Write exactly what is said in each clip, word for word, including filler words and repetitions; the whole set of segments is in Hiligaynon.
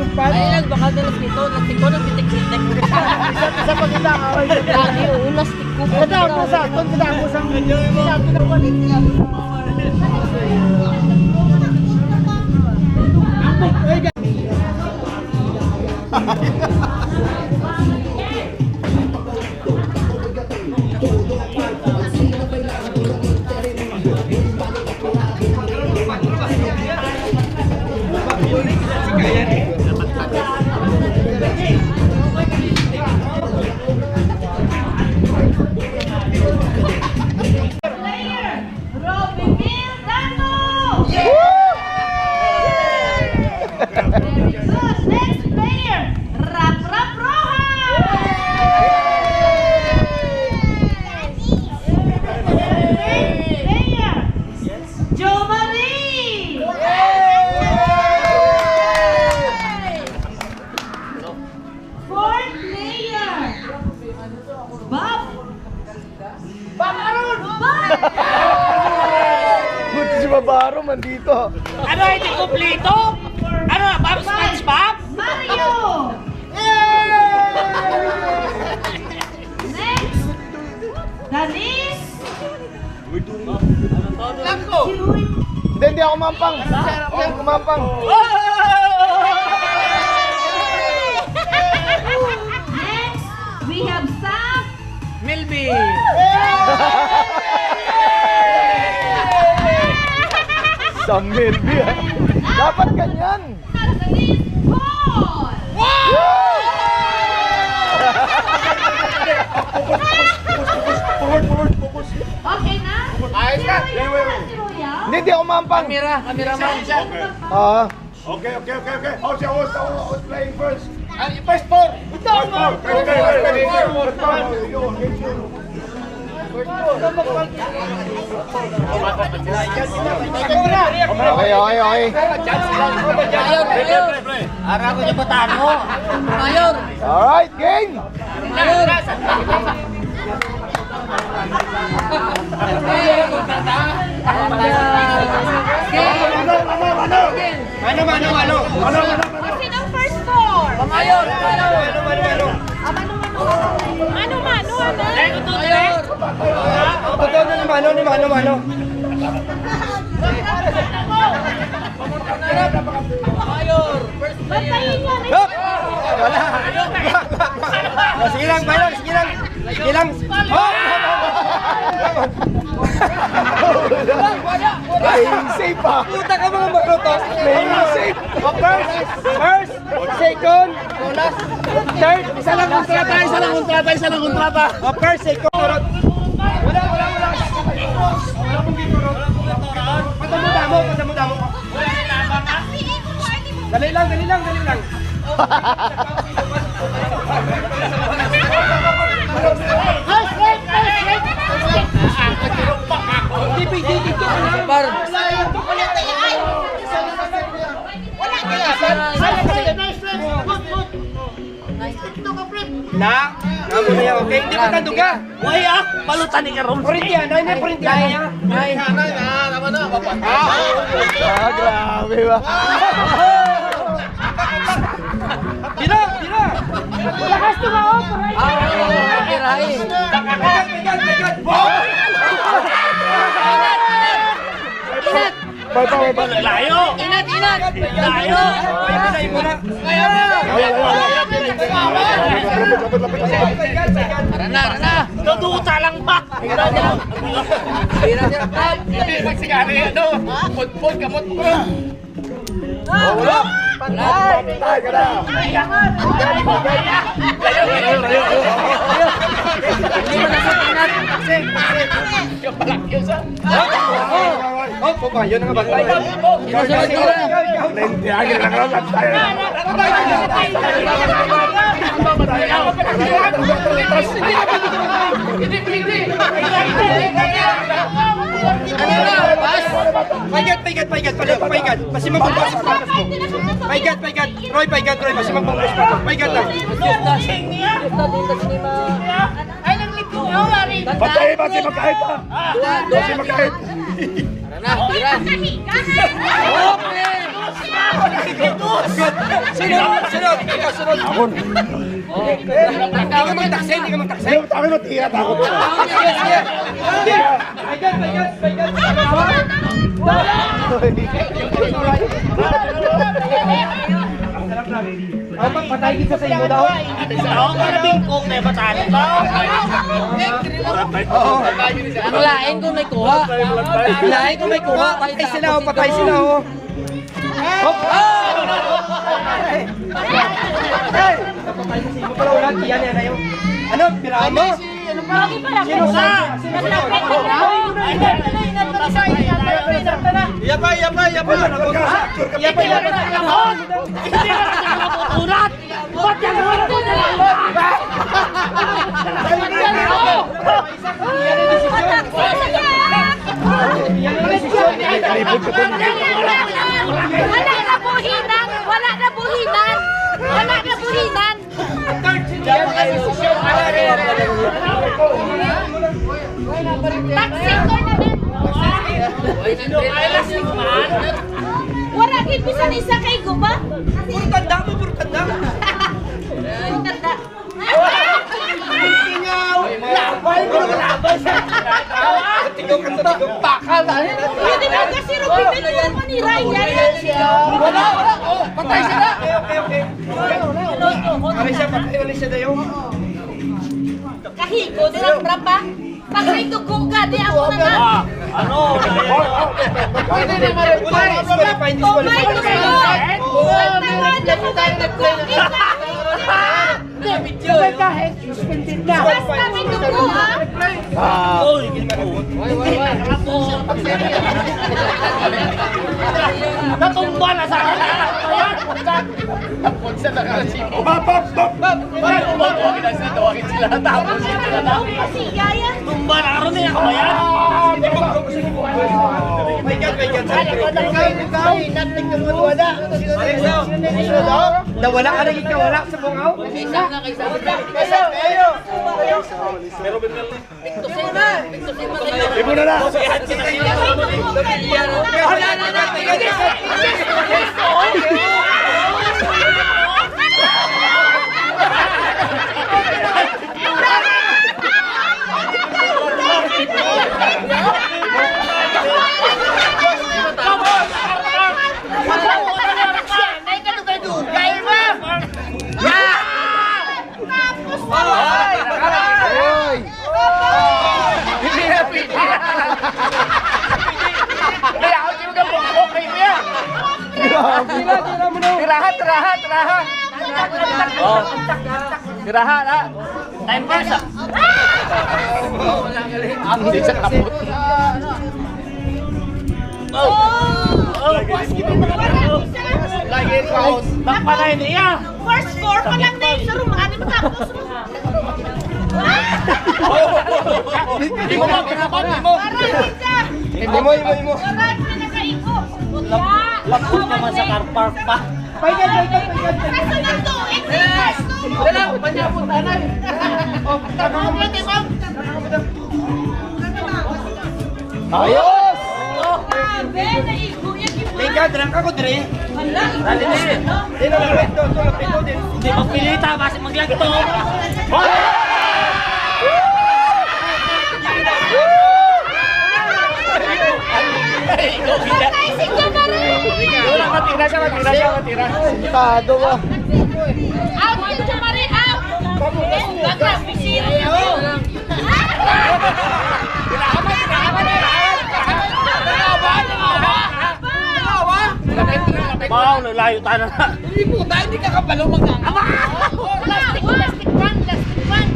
Ay, nagbakal na lastiko, lastiko, nagpitik-pitik. Isa, isa pa kita, ah. Lagi, oo, lastiko. Kada mo sa aton, kada mo sa, kada mo sa. Player, Robiville Dano! Very good. Next player, Rap Rap Rojas! Third player, Jo Marie! Fourth player, Bob. Bob Aron! Bob! Buti si Bob Aron nandito. Ano, hindi kompleto? Ano, Bob SpongeBob? Mario! Next, Danis! Hindi, hindi ako mampang. Hindi ako mampang. Next, we have Sam. Milby. Sam Milby, ah. Dapat ganyan. At this ball. Focus, focus, focus, focus. Forward, forward, focus. Okay na? Ayos na. Wait, wait, wait. Hindi, hindi ako mampang. Kamera, kamera man. Ah. Okay, okay, okay, okay. Oh, siya, oh, siya, oh, oh, playing first. Ay, first four. Ito, first four. First four. First four. First four. First four. Okay, okay, okay. Mayor, Mayor. Ara ko niya batano. Mayor. Alright, game. Mayor. Game. Mano, mano, mano. Mano, mano, mano. Sino first four? Mayor. Mano, mano, mano. Ah, mano, mano. Mano, mano, ano? Mayor. Totoo na ni mano, ni mano, mano. Mayor, first player. Hop! Wala. Oh, sige lang, Mayor, sige lang. Sige lang. Hop! Ay, safe pa. Puta ka, mga maroto. Ay, safe. Oh, first, first, second, third. Isa lang kontrata, isa lang kontrata, isa lang kontrata. Oh, first, second. Wala, wala, wala. Wala pong giturot. Padamo-damo, padamo-damo. Dali lang, dali lang, dali lang. Nice, nice, nice, nice. Di, di, di, di, di. Bar. Wala, wala. Nice, nice, nice. Good, good. Na? Amo na yan, okay? Hindi pa tanduga. Way, ah, palutan ni karon. Kurintiya, na, na, kurintiya. Ay, ay. Ah, grabe ba? Dira, dira. Lakas tumaon, kurintiya. Ah, okay, right. Ingat, ingat, ingat. Ingat. Bye, bye, bye, bye. Layo! Ingat, ingat! Layo! Layo, layo, layo. Lapit, lapit, lapit, lapit. Tara na, tara na. Naduta lang ba? Hindi, magsigari, ano? Pudpud, kamot, bro. Oh, wala. Patay. Patay ka na. Layo, layo, layo. Hindi mo na sa ingat. Sing, sing. Yung pala, yung sa Oh, po ba? Yun ang bantay. Lente, agad lang lang, bantay. Paigat, paigat, paigat, paigat, paigat. Pasimang pagpasok sa atas mo. Paigat, paigat. Roy, paigat, Roy. Pasimang pagpasok. Paigat lang. Patay ba si Makait, ha? Si Makait. Tara na, tira. Sunod, sunod, ikaw sunod. Ako na. Hindi ka magtaksi, hindi ka magtaksi. Hindi, ako na, tiya, takot ka. Sige, sige. Ay, God, ay, God, ay, God. Ay, pagpatay kita sa imo daw. Ako na bingkong na yung batayan. Ang lain kung may kuha. Ang lain kung may kuha. Patay sila, oh, patay sila, oh. Hop! Ah! Hey! Hey! Ano, pirahan mo? Sino sa? Sino sa? Iya pa, iya pa, iya pa. Iya pa, iya pa. Hindi na kasi napupulat. Ba't yan? Wala na buhinan! Wala na buhinan! Wala na buhinan! Taxi ko na lang! Wala gid bisan isa kay guba! Puro tanda mo, puro tanda! Puro tanda! Tingaw! Labay! Labay! Tingaw ka sa tingaw! Bakal na! Pwede na kasi Ruby, may mga manira yan. Wala! Wala! Oh, patay sila! Okay, okay, okay. Ano siya? Patay ulit siya dayo. Kahigo, di lang trapa. Pag may dugo ka, di ako na na. Ah, ano? Pwede na ma-reply. Disqualify, disqualify. Ang tawag na kung may dugo, ikaw. Hindi, video. Basta may dugo, ha? Ah. Natumba na sa akin. Tapos sa nakalasibo. Bab, bab, bab, bab. Bab, bab, bab. Tapos sila, tapos sila, tapos. Kasi yaya. Tumba na karon niya, kabayan. May God, may God. Nawala ka na, ikaw wala sa bungaw. Pero Imo na na. Tapos pa. Hoy! Hoy! Hindi na pwede. Kaya ako, sino ka po? Okay, kuya. Tira, tira mo na. Tiraha, tiraha, tiraha. Oh. Tiraha, ha? Time first, ah. Hindi siya kapot. Oh! Oh! Lagi ko. Magpalay niya. First score pa lang na yung sarong, ano, matapos. Hindi mo ba pinapag mo? Hindi mo, hindi mo. Lapot naman sa car park pa. Paigan, paigan, paigan. Kaso na to, eh, kaso. Wala, panyapon, tanay. Oh, tanong mo, tanong mo. Ayos! Grabe, naigo yan, di ba? May gadrang ka ko, Dre. Wala. Dali, Dre. Di na, lapit to, to, lapit to, din. Hindi, magpilita, basta maglagto. Patay si Jabari! Wala, matira siya, matira siya, matira. Sintado ba? Out si Jabari, out! Grabe, serious. Wow, lalayo tayo na. Hindi po, tayo hindi ka kabalo mag-, Ama! Plastic, plastic man, plastic man.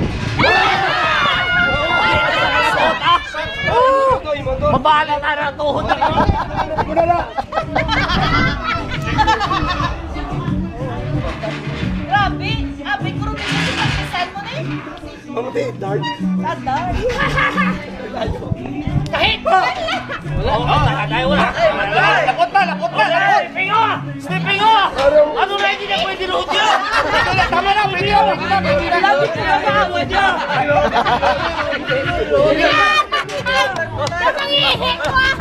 Mabala na na tuhod ako. Grabe, abi ko rin yung pagkasal mo na eh. Ang may dart. Sa dart. Kahit pa! Wala, wala, wala, wala. Lapot na, lapot na, lapot. Sleeping, oh! Sleeping, oh! Ano na, hindi na pwede luhod yun? Tama na, pwede na, pwede na, pwede na. Lapit na, lapit na. Nangihi ko, ah!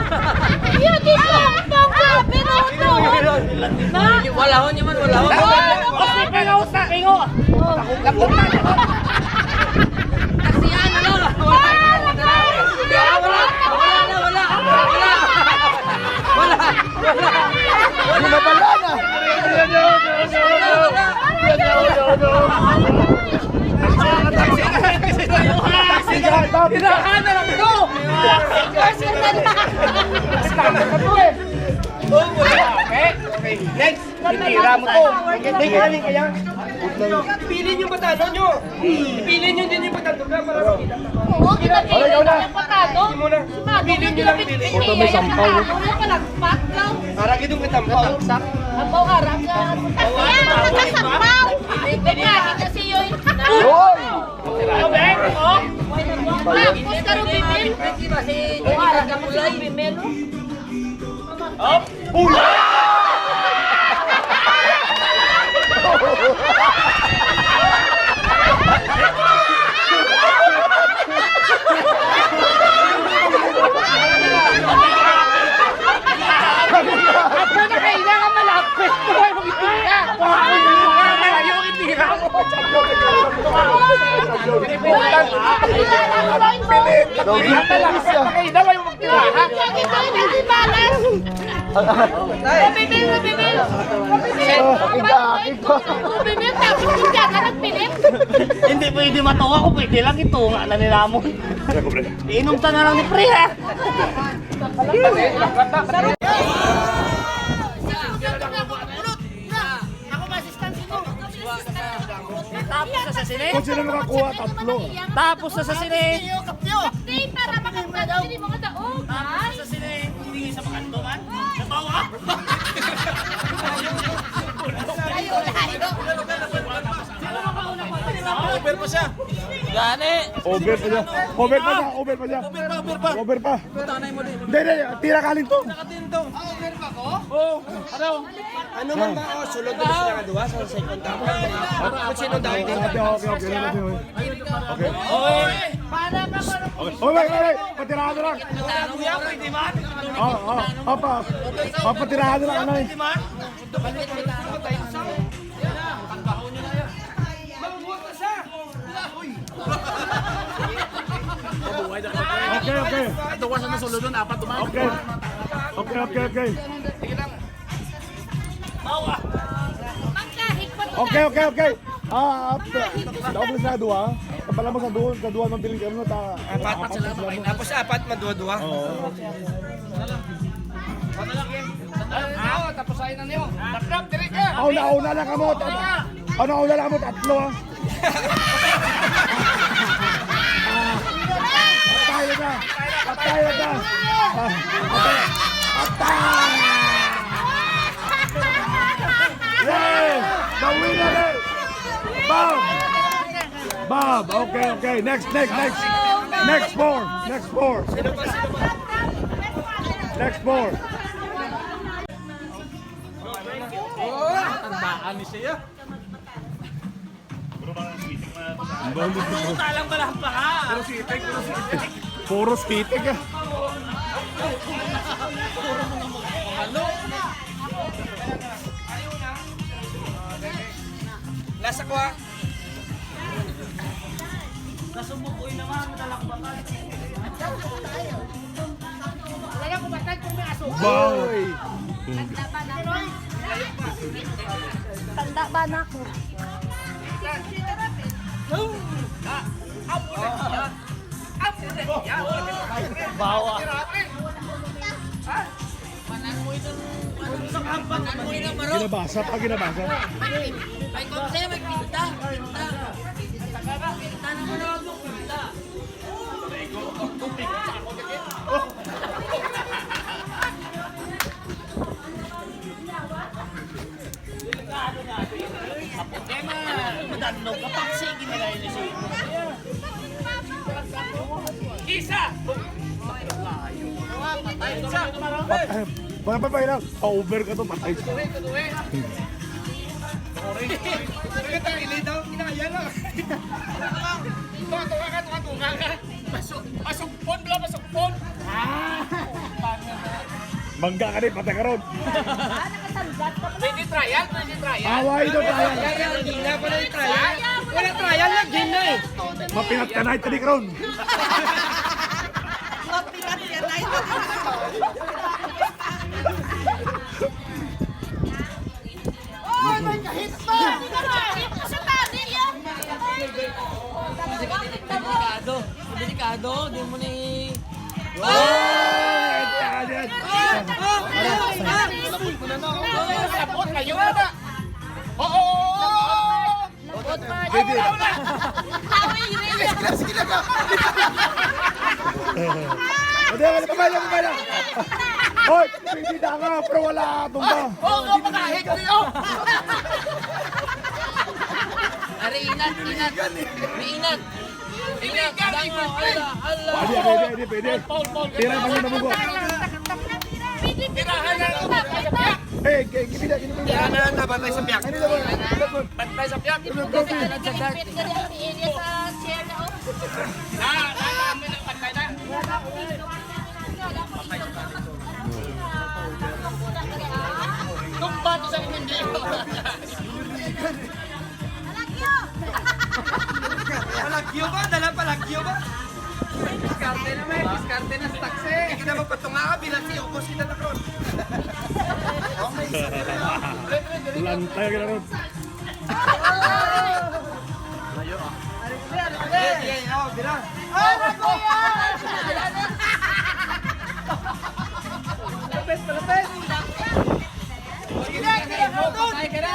Yun, di ko, ang pangka, pero ito. Walahon niyo man, walahon. Kasi pingaw sa pingo. Laputan. Kasi ano na, wala. Wala, wala, wala, wala. Wala, wala. Wala, wala. Wala, wala. Tirahan na lang ito. Kasi na lang. Oh, wala. Okay, okay. Next. Itira mo to. Hindi ka rin kaya. Ipili nyo ba tado nyo? Ipili nyo din yung patado ka para makita. Oo, kita. Ikaw na. Patado. Hindi mo na. Ipili nyo lang, ipili. Ito may sampaw. Wala pa nagpatlaw. Para gid ang katampaw. Sampaw, harang ka. Kaya nakasampaw. Ipili na kasi yun. Hoy! Tapos ka rin, Bimel. Wala ka mo sa Bimel, oh. Up! Uy! Ako na kailangan malapit. Kung ano itira. Kung ano itira. Malayo itira. Pilit. Pilit. Ay, daway mo magtira, ha? Lagi tayo nagsibalas. Mabibil, mabibil. Mabibil, tapos hindi ka nagpilit. Hindi pwede matuwa ko, pwede lang itunga na ni Ramon. Iinom ta na lang ni pre, ha? Ako, ma-assistant ko. Tapos na sa sine? Kung sino makakuha, tatlo. Tapos na sa sine? Kapyo, kapyo. Kapyo, para makapag-, sini mga daog, ha? Tapos na sa sine, hindi sa makanto man. Nabawa. Layo, layo. Over pa siya. Gani. Over pa siya. Over pa siya. Over pa siya. Over pa, over pa. Over pa. Putanay mo din. Hindi, hindi. Tira ka, Lintong. Nakatinto. Ah, over pa ko? Oo. Ano? Ano man ba? Oh, sulod na sila nga duwa sa second half. Kung sino daw din. Okay, okay, okay, okay, okay. Okay. Oy! Okay, okay, okay. Patirahan na lang. Kuya, pwede man? Oh, oh. Papa. Papatirahan na lang, ano eh. Pwede man? Magbuhat ka sa. Okay, okay. Ato ka sa nasulod nun, apat duman. Okay. Okay, okay, okay. Sige lang. Bawa. Okay, okay, okay. Ah, ah, daog na sa duha. Kapala mo sa duha, sa duha ng biling ano, ta-, apat, apat sila, apat sila. Tapos apat, maduha-duha. Oo. Ah, tapos ay na niyo. Taplap, diri ka. Una, una lang kamo. Tat-, una, una lang kamo, tatlo, ah. Patay na. Patay na. Ah, patay. Patay. Yay! The winner is Bob! Bob, okay, okay. Next, next, next. Next four. Next four. Next four. Tandaan ni siya. Puro talang balampa ka. Puro sitik, puro sitik. Puro sitik, ah. Ano? Lasa ko, ah. Nasumbok ko yun naman, natalakbakan. Wala ko batag kung may aso. Boy! Tanda ba na ako? Bawa. Ginabasa pa, ginabasa. Ay, kung sa'yo, may pinta. Pinta. Pinta naman ako, pinta. Delikado nga. Sa problema, madanlog ka, paksi, ginagayon ni Sir. Isa! Patay ka. Patay. Mga patay lang. Pa-over ka to, patay ka. Sorry, sorry. Sorry. Sorry, tayo, ilay daw. Inaya lang. Tunga, tunga ka, tunga, tunga ka. Pasok, pasok, phone, bla, pasok, phone. Ah! Mangga ka din, patay ka ron. Ah, nakasal-, Pwede trial, pwede trial. Away do trial. Trial, hindi na pala yung trial. Wala trial, nag-game na eh. Mapinat ka na, itali karon. Mapinat ka na, itali karon. Oh, may kahit pa! Sa tali, ah! Delikado. Delikado. Di mo ni... Oh! Yan, yan, yan. Sabot kayo na. Oo! Pwede. Sige lang, sige lang. Hindi, wala, babay lang, babay lang. Hoy, pwede na nga, pero wala, tumba. Oo, oo, makahit kayo. Ari, inat, inat. May inat. Inat, dango, ala, ala. Pwede, pwede, pwede, pwede. Foul, foul, foul. Tira, mali, mabugo. Tirahan na lang. Eh, eh, gibida, gibida. Tirahan na lang, bantay sa piyak. Ano naman? Bantay sa piyak. Bantay sa piyak. Ipit ka rin ang area sa chair na, oh. Na, na, na, may nagpantay na. Tumba to sa inyo. Palagyo ba? Dala palagyo ba? Diskarte na, may diskarte na sa taxi. Hindi kita magpatunga ka, bilang si Ubos kita na karon. Okay, isa na lang. Lantay ka na ron. Sige, sige, oh, bira. Oh, kuya! Palapit, palapit! Sige na, sige na, patay ka na!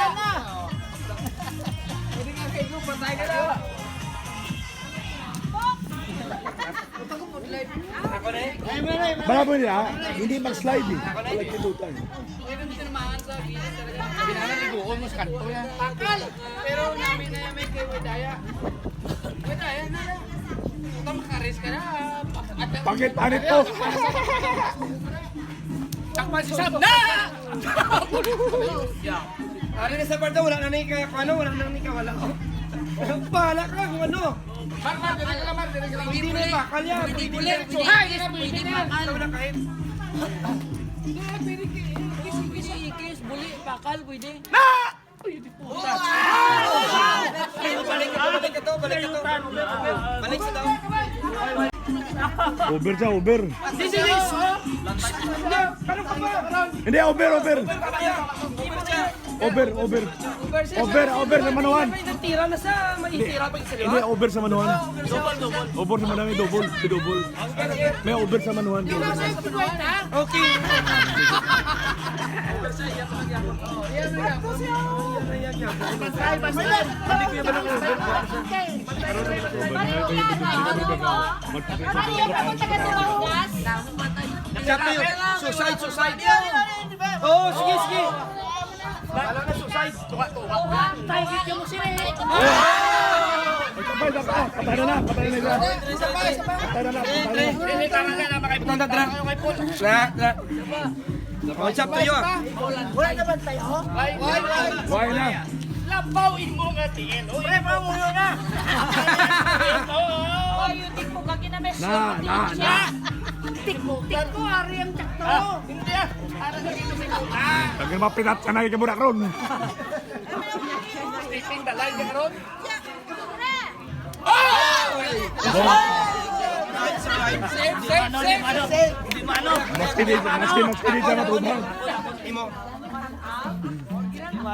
Pwede nga kayo, patay ka na! Ako na eh. Bala mo nila, hindi mag-slide eh. Wala kibutan. Pakal! Pero namin na may kay Wadaya. Wadaya na lang. Puta, makaris ka na. Pangit, anit to. Takpan si Sam. Na! Ari na sa part na, wala na ni kaya, ano, wala na ni kawala. Bahala ka kung ano. Mar, mar, dali ka lang, mar, dali ka lang. Hindi na yung bakal yan. Pwede, pwede, pwede. Ay, pwede, pwede, pwede, pwede. Wala kahit. Hindi, pwede, pwede, pwede, pwede, bakal, pwede. Na! Ay, di po. Balik, balik ka to, balik ka to. Balik sa daw. Over siya, over. Hindi, over, over. Over, over. Over, over sa manuhan. May nagtira na sa, may tira pa yung... Hindi, over sa manuhan. Over sa manuhan, double. Si double. May over sa manuhan. Okay. Siya pa yun. Suicide, suicide. Oo, sige, sige. Wala na, suicide. Tayo, video mo sila eh. Patay na, patay na siya. Patay na, patay na. Patay na. Patay na, dra. Oh, chap tayo, ah. Wala naman tayo. Why, why, why? Why na? Labaw imo nga tiil. Pre, pa mo yun na. Ay, yung tipo ka kinames. Na, na, na. Tipo, tipo, ari ang tsakto. Ah, hindi ah. Para sa dito sa una. Lagi mapinat ka na yung mura ron. Sleeping the light, ron. Save, save, save, save. Mas pinit, mas pinit, mas pinit siya matubang.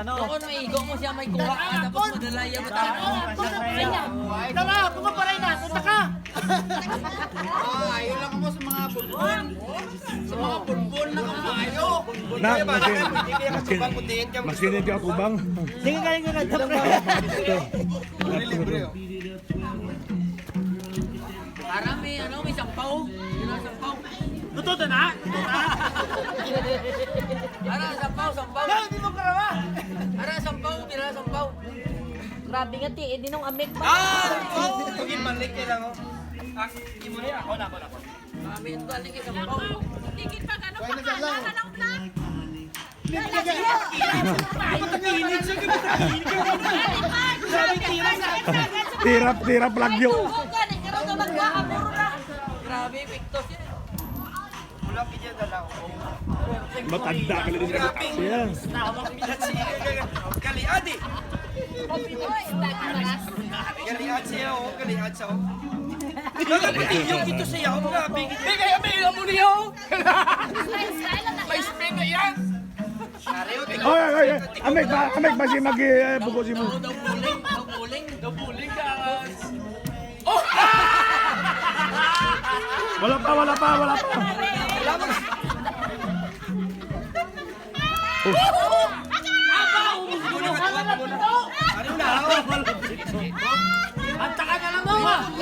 Doon may igo mo siya, may kuha ka, tapos madala yung mata. Tama, bunga pa rin na, punta ka. Ah, ayaw lang mo sa mga bulbon. Sa mga bulbon na kamayo. Na, maskin, maskin, maskin yung kakubang. Hindi ka galing na nagtapos. Libre, libre, oh. Para may, ano, may sampaw. Yun ang sampaw. Totoo na, totoo na. Ara, sampaw, sampaw. No, hindi mo karawa. Ara, sampaw, bira, sampaw. Grabe nga, ti, eh, di nung amig pa. Ah! Oh! Sige, balik ka lang, oh. Ah, hindi mo na, ako na, ako na, ako na. Grabe, ito, balik ka, sampaw. Tigil pa, ano, Kaya na lang. Ano lang, black? Tirap, tirap, lagyo. Grabe, pictos yan. Matanda ka lang din siya. Kaliadi. Kaliad siya, oh. Kaliad siya, oh. Nagapatiyo ito siya, oh. Grabe. Di kaya may amo niya, oh. May spin na yan. Oy, oy, oy. Amig ba, amig ba si mag, eh, buko si mo? Daw buling, daw buling, daw buling ka. Oh! Wala pa, wala pa, wala pa. Wala pa. Oh. Ano na? Ang taka na lang mo.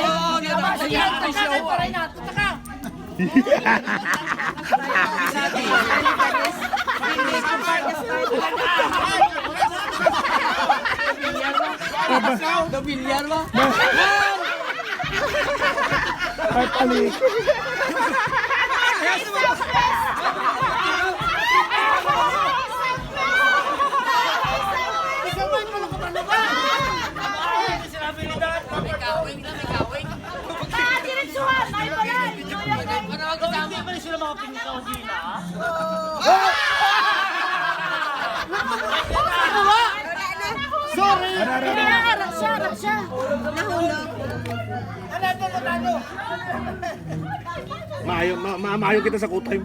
Oh, nabasa niya. Ang taka na lang mo. Domilyar ba? Ay, palik. Ah, diretsuhan! Ay, pala! Hindi man sila mga pinikaw sila, ha? Sorry! Ara, ara, ara. Ara siya, ara siya. Nahulog. Maayo, ma-, ma-, maayo kita sa kutay.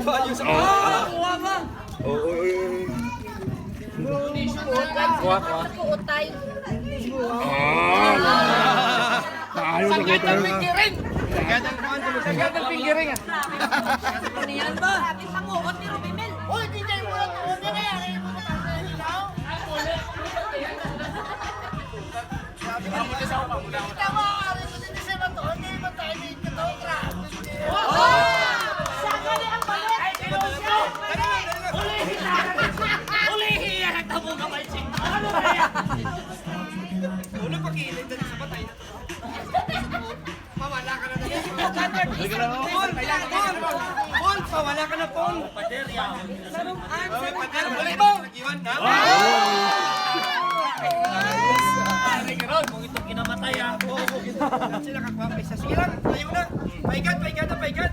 Ayos. Oh. Ah, kuha ba? Oo, oo, oo. Kuha, kuha. Kuutay. Ah! Tayo sa Sagad ng kuutay. Fingering! Sagad ng kuan, sagad ng fingering, ah. Ano yan ba? Sabi sa kuot ni Rubimel. Hoy, D J, mura ko. Ano nangyari? Ikaw, ari ko din siya na to. Hindi mo tayo dito. Grabe. Siya gali ang balik. Ulihi na. Ulihi yan ang tabo ka, Mike. Ano ba yan? Ulo pa kilid, dali sa patay na to. Pawala ka na, dali. Paul, Paul, Paul, pawala ka na, Paul. Pader, yan. Pader, balik mo. Iwan na. Ay, Ron, kung itong kinamatay, ah. Sila ka, guwapo, isa. Sige lang, ayaw na. Paigat, paigat, paigat.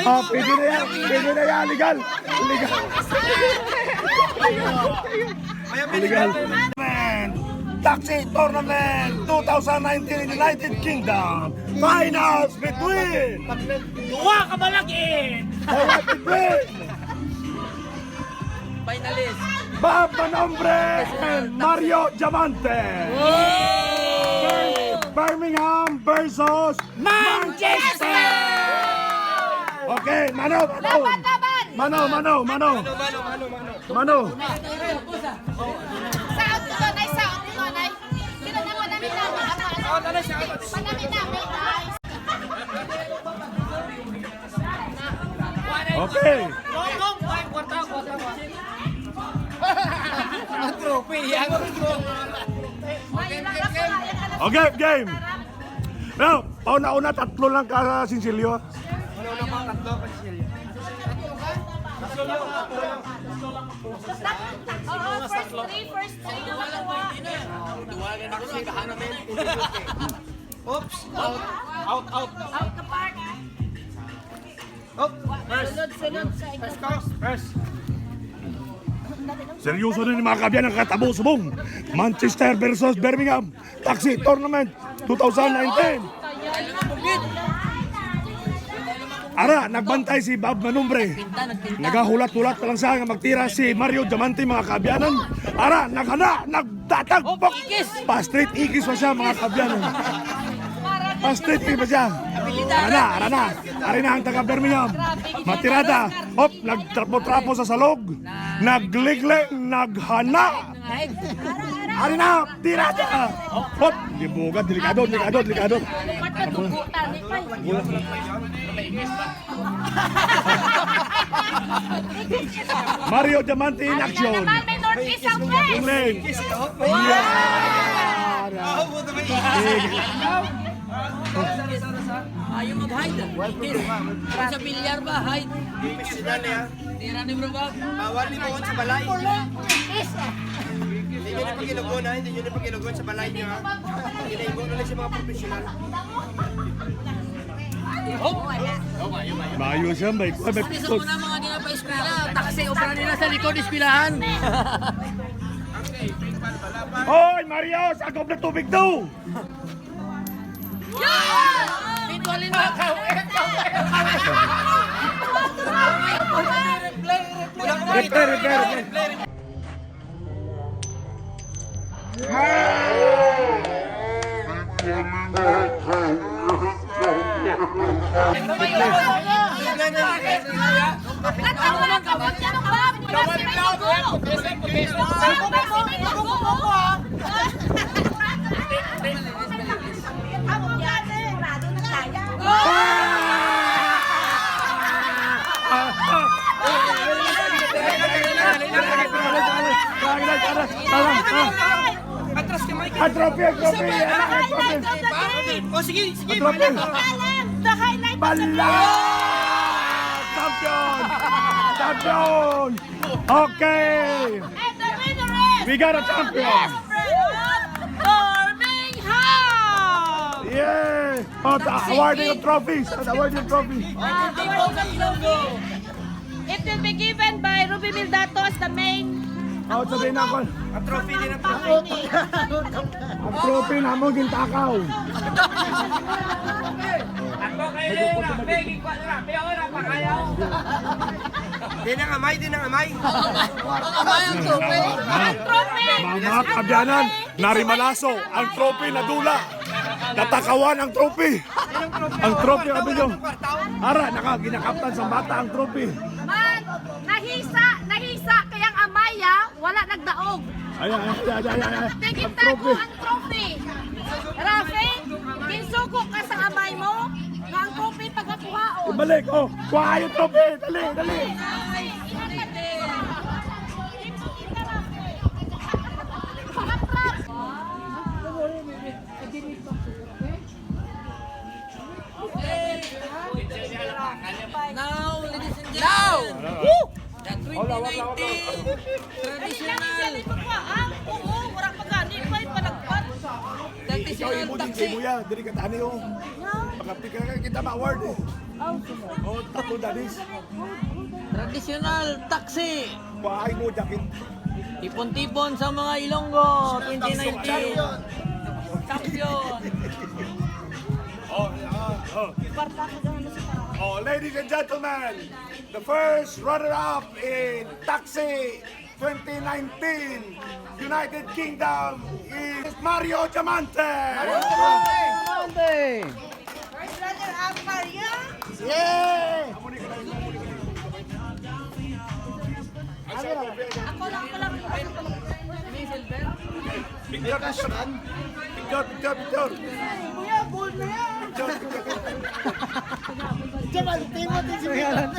Ah, pwede na yan. Pwede na yan. Legal. Legal. Legal. Taxi Tournament two thousand nineteen in United Kingdom. Finals between Duwa ka balagin! Finals between Finalist. Bob Manombre and Mario Diamante. Wow! Birmingham versus Manchester! Okay, mano, mano. Laban, laban! Mano, mano, mano. Mano, mano, mano, mano. Mano. Sa out ko, Nay, sa out ko, Nay. Sino na, panami na, ano, ano? Panami na, may guys. Okay. Ang trophy, ang trophy. Okay, game. Now, pauna-una, tatlo lang ka sinsilyo. Pauna-una pa, tatlo ka sinsilyo. Oo, first three, first three. Oops. Out, out, out. Out the park. Up. First. Sunod, sunod sa ikaw. First. Seryoso na ni mga kaabyanan ang katabo subong Manchester versus Birmingham Taxi Tournament two thousand nineteen. Ara, nagbantay si Bob Manumbre. Nagahulat-hulat pa lang siya nga magtira si Mario Diamante, mga kaabyanan. Ara, naghana, nagtatag, pok. Pa-straight ikis pa siya, mga kaabyanan. Pa-straight pa siya. Ara na, ara na. Ari na ang taga Birmingham. Matirada. Hop, nagtrapo-trapo sa salog. Nagligling, naghana. Ari na, tirada. Hop, di bugad, delikado, delikado, delikado. Mario Diamante in action. Naman, may north, east, south, west. Yung lane. Yan. Ah, puta, may isip. Ayaw mag-hide. Sa bilyar ba? Hide. Professional, eh, ha? Tira ni bro ba? Bawal ni buhon sa balay. Hindi nyo na pakilugon, ha? Hindi nyo na pakilugon sa balay nyo, ha? Kinaibo na lang sa mga professional. Hop! Maayo siya, may, may Ano sa una mga ginapa-eskwela? Taxi, obra nila sa likod, eskwelahan. Oy, Mario, sakop na tubig to! Bitualin mo. Replay, replay, replay. Atras ka, Mike. Atras ka, Mike. Atras ka, Mike. O, sige, sige. Atras ka, Mike. The highlight of the Bala! Champion! Champion! Okay! And the winner is We got a champion! Birmingham! Yay! Oh, the awarding of trophies! The awarding of trophies! It will be given by Ruby Mildatos, the main. Oh, sabi na ako. Ang trophy din ang trophy. Ang trophy na mo gintakaw. Ako kayo na, may gikwa na, may ora pa kayo. Di na amay, di na amay. Amay ang trophy. Ang trophy. Mga, mga kaabyanan, narimalaso ang trophy na dula. Natakawan ang trophy. Ang trophy, abi nyo. Ara, naka, ginakaptan sa bata ang trophy. Man, nahisa, nahisa, kay ang amay, ah, wala nagdaog. Ay, ay, ay, ay, ay, ay. Ang Nakita ko trophy. Ang trophy. Rafi, ginsugo ka sa amay mo, nga ang trophy pagakuhaon. Ibalik, oh. Kuha yung trophy. Dali, dali. Ay, ay, ay, ay. Now, ladies and gentlemen, the twenty nineteen traditional. Ah, oo, wala pa gani, may palagpat. Traditional taxi. Ikaw, imo din, imo ya, diri ka tani, oh. Makapit ka, kita ma-award, eh. Oh, tatlo danis. Traditional taxi. Paay mo, jacket. Tipon-tipon sa mga Ilonggo, twenty nineteen. Champion. Oh, oh, oh. Oh, ladies and gentlemen, the first runner-up in Taxi twenty nineteen United Kingdom is Mario Diamante. Mario Diamante. First runner-up, Mario. Yay! Ako lang, ako lang. Picture, picture. Picture, picture, picture. Kuya, gold na yan. Picture, picture, picture. Diyan, ang timo, din si Miguel.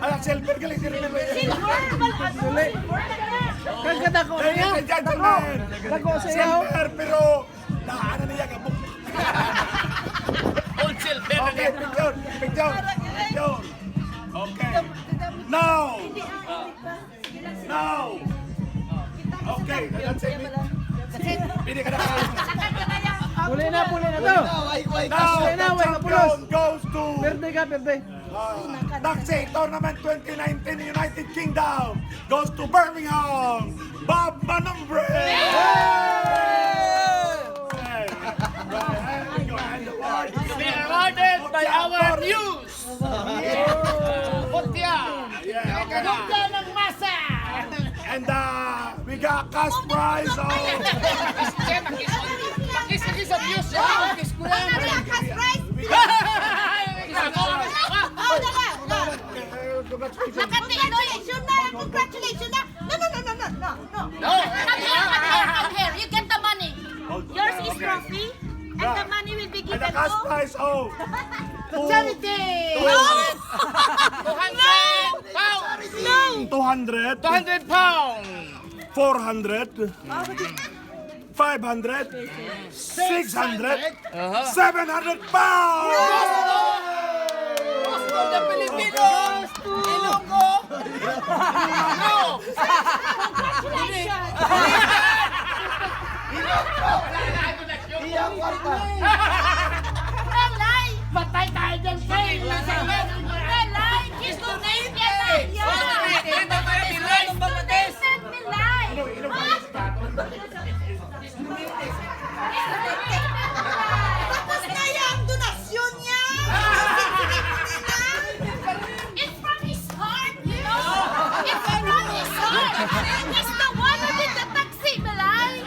Ala, silver gali, silver gali. Silver, wala, ano, silver na yan. Kagada ko. Ladies and gentlemen, dako sa iyo. Silver, pero Daanan niya ka book. Wholesale, okay, picture, picture, picture. Okay. Now. Now. Okay, that's it. Pili ka na. Puli na, puli na to. Now, the champion goes to Perde ka, perde. Uh, Taxi Tournament twenty nineteen United Kingdom goes to Birmingham, Bob Manumbre! Yay! Yay! Go ahead, go ahead, award. To be awarded by our muse, Putia. Yeah, okay. Kanuga ng masa! And, uh, we got cash prize of Pakis, pakis ang muse. Ano ang cash prize? Oh, dala, dala. Congratulations. Congratulations na, congratulations na. No, no, no, no, no, no, no. No. Come here, come here, come here. You get the money. Yours is trophy, and the money will be given to the cash prize, oh. Charity. Two hundred pounds. No. Two hundred. Two hundred pounds. Four hundred. Five hundred, six hundred, seven hundred pounds! Gusto ng Pilipino! Ilonggo! Ano? Congratulations! Iyang kwarta. Relay! Patay tayo dyan, Sir! Relay! He's donated! He's donated! He's donated! Milay! Tapos na yung donasyon niya! It's from his heart, you know? It's from his heart! He's the one who did the taxi, Milay!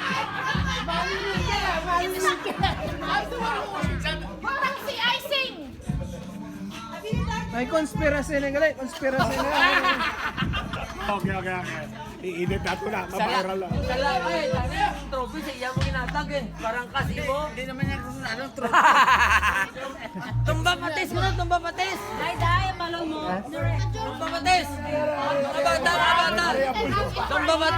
Taxi icing! May conspiracy na gali, conspiracy na. Okay, okay, okay. I-edit nato na, maviral lang. Sala, ay, ang trophy sa iya mo ginatag eh. Parang kasi mo. Hindi naman niya gusto na anong trophy. Tumba patis mo na, tumba patis. Dai, dai, palong mo. Tumba patis. Mga bata, mga bata. Tumba patis.